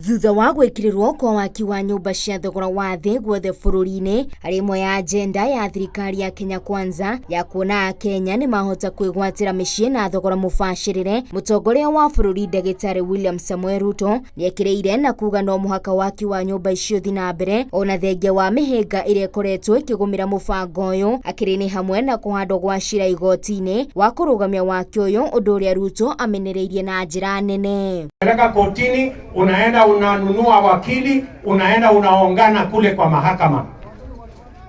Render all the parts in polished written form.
Thutha wa gwĩkĩrĩrwo kwa waki wa nyũmba cia thogora wa thĩ guothe bũrũri-inĩ, harĩ ĩmwe ya agenda ya thirikari ya Kenya Kwanza ya kuona Akenya nĩ mahota kwĩgwatĩra mĩciĩ na thogora mũbacĩrĩre, mũtongoria wa bũrũri Ndagĩtarĩ William Samoei Ruto nĩekĩrĩire na kuga no mũhaka waki wa nyũmba icio ũthiĩ na mbere ona thengia wa mĩhĩnga ĩrĩa ĩkoretwo ĩkĩgũmĩra mũbango ũyũ, akĩrĩ nĩ hamwe na kũhandwo gwa cira igoti-inĩ wa kũrũgamia waki ũyũ, ũndũ ũrĩa Ruto amenereirie na njĩra nene. Peleka kotini, unaenda unanunua wakili, unaenda unaongana kule kwa mahakama,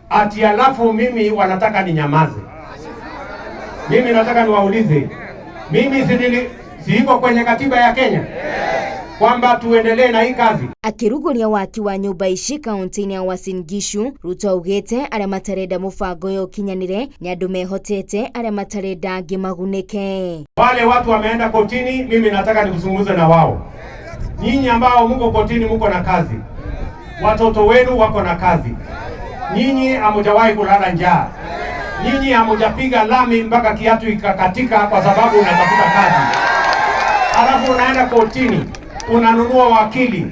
ati alafu mimi wanataka ninyamaze. Mimi nataka niwaulize, mimi siiko kwenye katiba ya Kenya kwamba tuendelee na hii kazi? Akĩrugũria waki wa nyũmba ici kaunti-inĩ ya Uasin Gishu, Ruto augĩte arĩa matarenda mũbango ũyũ ũkinyanĩre nĩ andũ mehotete, arĩa matarenda angĩ magunĩke. Wale watu wameenda kotini, mimi nataka nikuzungumze na wao. Nyinyi ambao mko kotini, mko na kazi, watoto wenu wako na kazi, nyinyi hamujawahi kulala njaa, nyinyi hamujapiga lami mpaka kiatu ikakatika kwa sababu unatafuta kazi, alafu unaenda kotini, unanunua wakili,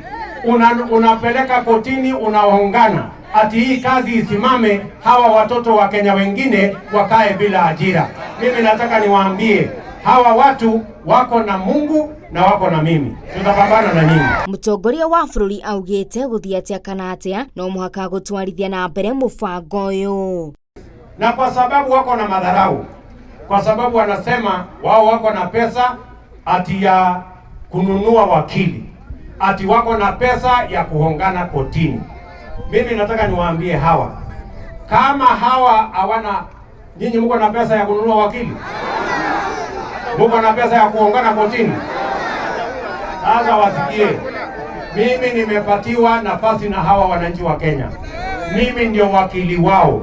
unapeleka kotini, unaongana ati hii kazi isimame, hawa watoto wa Kenya wengine wakae bila ajira. Mimi nataka niwaambie hawa watu wako na Mungu na wako na mimi, tutapambana na nyinyi. Mũtongoria wa bũrũri augĩte gũthiĩ atĩa kana atĩa no mũhaka gũtwarithia na mbere mũbango ũyũ. Na kwa sababu wako na madharau, kwa sababu wanasema wao wako na pesa ati ya kununua wakili, ati wako na pesa ya kuhongana kotini. Mimi nataka niwaambie hawa, kama hawa hawana, nyinyi mko na pesa ya kununua wakili? Mko na pesa ya kuhongana kotini? Sasa wasikie, mimi nimepatiwa nafasi na hawa wananchi wa Kenya, mimi ndio wakili wao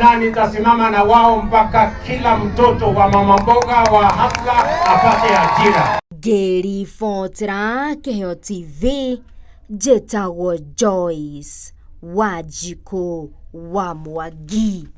na nitasimama na wao mpaka kila mtoto wa mama mboga wa hustler apate ajira. Ngĩribotera Kĩheo TV, njĩtagwo Joyce Wanjikũ wa Mwangi.